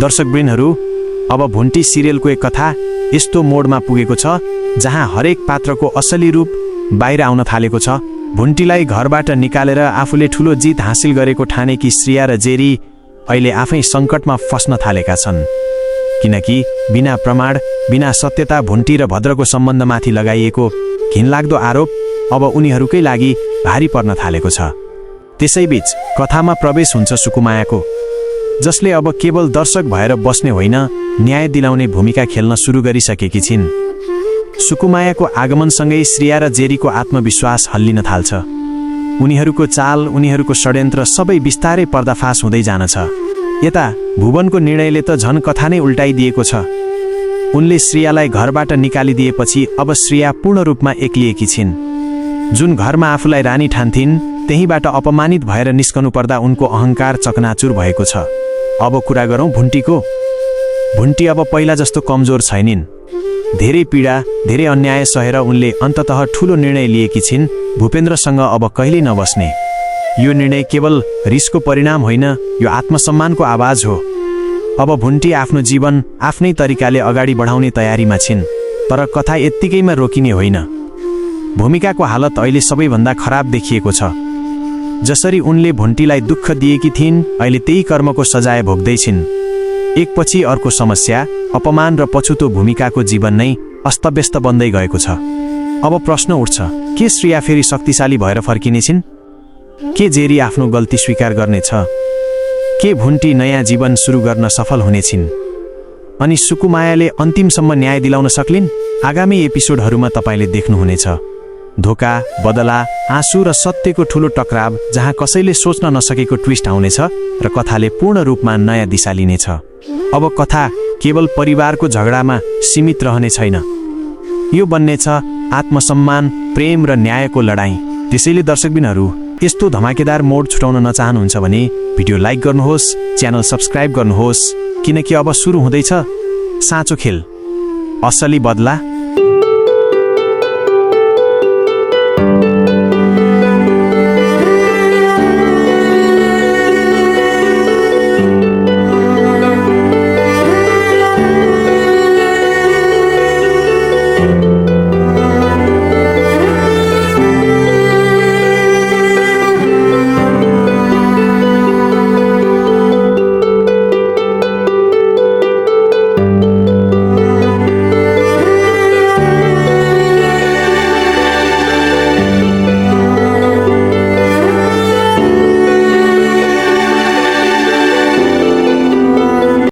दर्शकवृन्दहरू, अब भुन्टी सिरियलको एक कथा यस्तो मोडमा पुगेको छ जहाँ हरेक पात्रको असली रूप बाहिर आउन थालेको छ। भुन्टीलाई घरबाट निकालेर आफूले ठूलो जित हासिल गरेको ठानेकी श्रेया र जेरी अहिले आफै सङ्कटमा फस्न थालेका छन्, किनकि बिना प्रमाण, बिना सत्यता भुन्टी र भद्रको सम्बन्धमाथि लगाइएको घिनलाग्दो आरोप अब उनीहरूकै लागि भारी पर्न थालेको छ। त्यसैबीच कथामा प्रवेश हुन्छ सुकुमायाको, जसले अब केवल दर्शक भएर बस्ने होइन, न्याय दिलाउने भूमिका खेल्न सुरु गरिसकेकी छिन्। सुकुमायाको आगमनसँगै श्रेया र जेरीको आत्मविश्वास हल्लिन थाल्छ। उनीहरूको चाल, उनीहरूको षड्यन्त्र सबै बिस्तारै पर्दाफास हुँदै जान्छ। यता भुवनको निर्णयले त झन कथा नै उल्टाइदिएको छ। उनले श्रेयालाई घरबाट निकालिदिएपछि अब श्रेया पूर्ण रूपमा एक्लिएकी छिन्। जुन घरमा आफूलाई रानी ठान्थिन्, त्यहीबाट अपमानित भएर निस्कनु पर्दा उनको अहङ्कार चकनाचुर भएको छ। अब कुरा गरौँ भुन्टीको। भुन्टी अब पहिला जस्तो कमजोर छैनिन्। धेरै पीडा, धेरै अन्याय सहेर उनले अन्ततः ठूलो निर्णय लिएकी छिन्, भूपेन्द्रसँग अब कहिल्यै नबस्ने। यो निर्णय केवल रिसको परिणाम होइन, यो आत्मसम्मानको आवाज हो। अब भुन्टी आफ्नो जीवन आफ्नै तरिकाले अगाडि बढाउने तयारीमा छिन्, तर कथा यत्तिकैमा रोकिने होइन। भूमिकाको हालत अहिले सबैभन्दा खराब देखिएको छ। जसरी उनले भुन्टीलाई दुःख दिएकी थिइन्, अहिले त्यही कर्मको सजाय भोग्दैछिन्। एकपछि अर्को समस्या, अपमान र पछुतो भूमिकाको जीवन नै अस्तव्यस्त बन्दै गएको छ। अब प्रश्न उठ्छ, के श्रेया फेरि शक्तिशाली भएर फर्किनेछिन्? के जेरी आफ्नो गल्ती स्वीकार गर्नेछ? के भुन्टी नयाँ जीवन सुरु गर्न सफल हुनेछिन्? अनि सुकुमायाले अन्तिमसम्म न्याय दिलाउन सक्लिन्? आगामी एपिसोडहरूमा तपाईँले देख्नुहुनेछ धोका, बदला, आँसु र सत्यको ठूलो टकराव, जहाँ कसैले सोच्न नसकेको ट्विस्ट आउनेछ र कथाले पूर्ण रूपमा नयाँ दिशा लिनेछ। अब कथा केवल परिवारको झगडामा सीमित रहने छैन। यो बन्नेछ आत्मसम्मान, प्रेम र न्यायको लडाईँ। त्यसैले दर्शकबिनहरू, यस्तो धमाकेदार मोड छुटाउन नचाहनुहुन्छ भने भिडियो लाइक गर्नुहोस्, च्यानल सब्स्क्राइब गर्नुहोस्, किनकि अब सुरु हुँदैछ साँचो खेल, असली बदला।